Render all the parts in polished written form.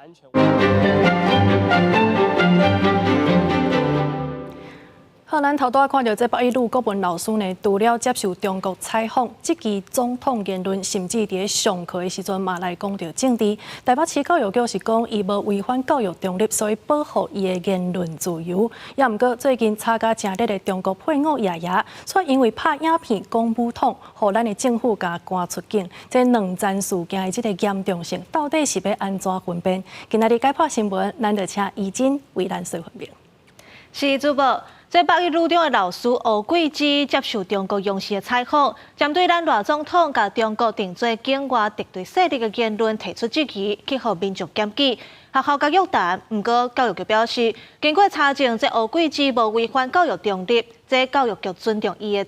安全。好，咱頭拄仔看著這北一女國文老師呢，除了接受中國採訪，質疑總統言論，甚至佇咧上課的時陣嘛來講著政治。台北市教育局是講，伊無違反教育中立，所以保護伊的言論自由。也毋過最近炒甲誠熱的中國配偶爺爺，卻因為拍影片講武統，予咱的政府共趕出境。這兩層事件的這个嚴重性，到底是欲按怎分辨？今仔日解破新聞，咱就請怡珍為咱說分明。是主播。這北一女中的老師吳桂芝接受中國央視的採訪，針對咱賴總統共中國定做境外敵對勢力的言論提出質疑，去予民眾檢舉，學校共約談。毋過教育局表示，經過查證，這吳桂芝無違反教育中立，這教育局尊重伊的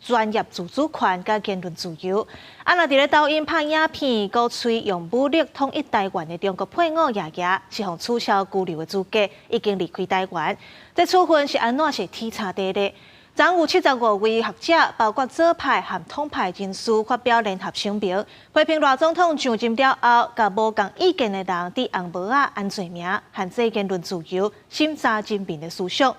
專業自主權佮言論自由。啊，若佇咧抖音拍影片，鼓吹用武力統一台灣的中國配偶爺爺，是予取消居留的資格，已經離開台灣。這處分是按怎是天差地別？昨有75位學者，包括左派和統派人士，發表聯合聲明，批評賴總統上任了後，共無仝意見的人戴紅帽仔、安罪名，限制言論自由、審查人民的思想。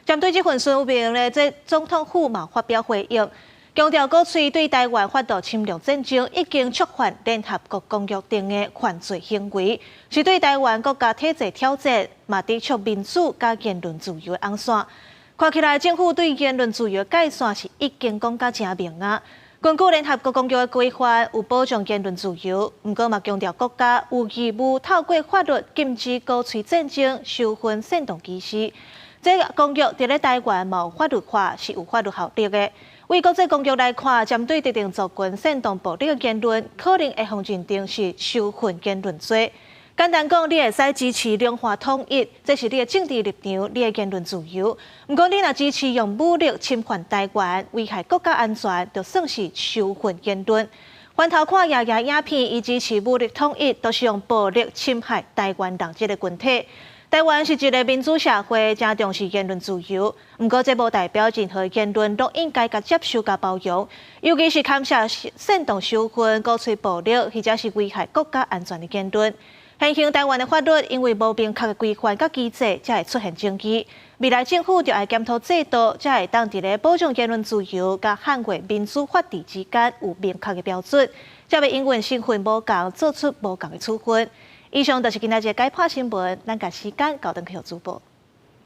針對這份聲明呢，這總統府嘛發表回應，強調鼓吹對台灣發動侵略戰爭，已經觸犯聯合國公約定的犯罪行為，是對台灣國家體制挑戰，嘛抵觸民主佮言論自由的紅線。看起來政府對言論自由的界線是已經講甲誠明啊。根據聯合國公約的規範，有保障言論自由，毋過嘛強調國家有義務透過法律禁止鼓吹戰爭、仇恨、煽動歧視。這个公約佇咧台灣嘛有法律化，是有法律效力的。對國際公約來看，針對特定族群煽動暴力的言論，可能會予認定是仇恨言論罪。簡單講，你會使支持兩岸統一，這是你的政治立場，你的言論自由。毋過，你若支持用武力侵犯台灣，危害國家安全，就算是仇恨言論。回頭看爺爺影片，伊支持武力統一，都是用暴力侵害台灣人這个群體。台灣是一个民主社會，誠重視言論自由。毋過，這無代表任何言論攏應該共接受佮包容，尤其是牽涉煽動仇恨、鼓吹暴力，或者是危害國家安全的言論。現行台灣的法律因為無明確的規範佮機制，才會出現爭議。未來政府就愛檢討制度，才會當佇咧保障言論自由佮捍衛民主法治之間有明確的標準，才袂因為身份無仝做出無仝的處分。以上就是今仔日解破新聞，咱共時間交轉去予主播。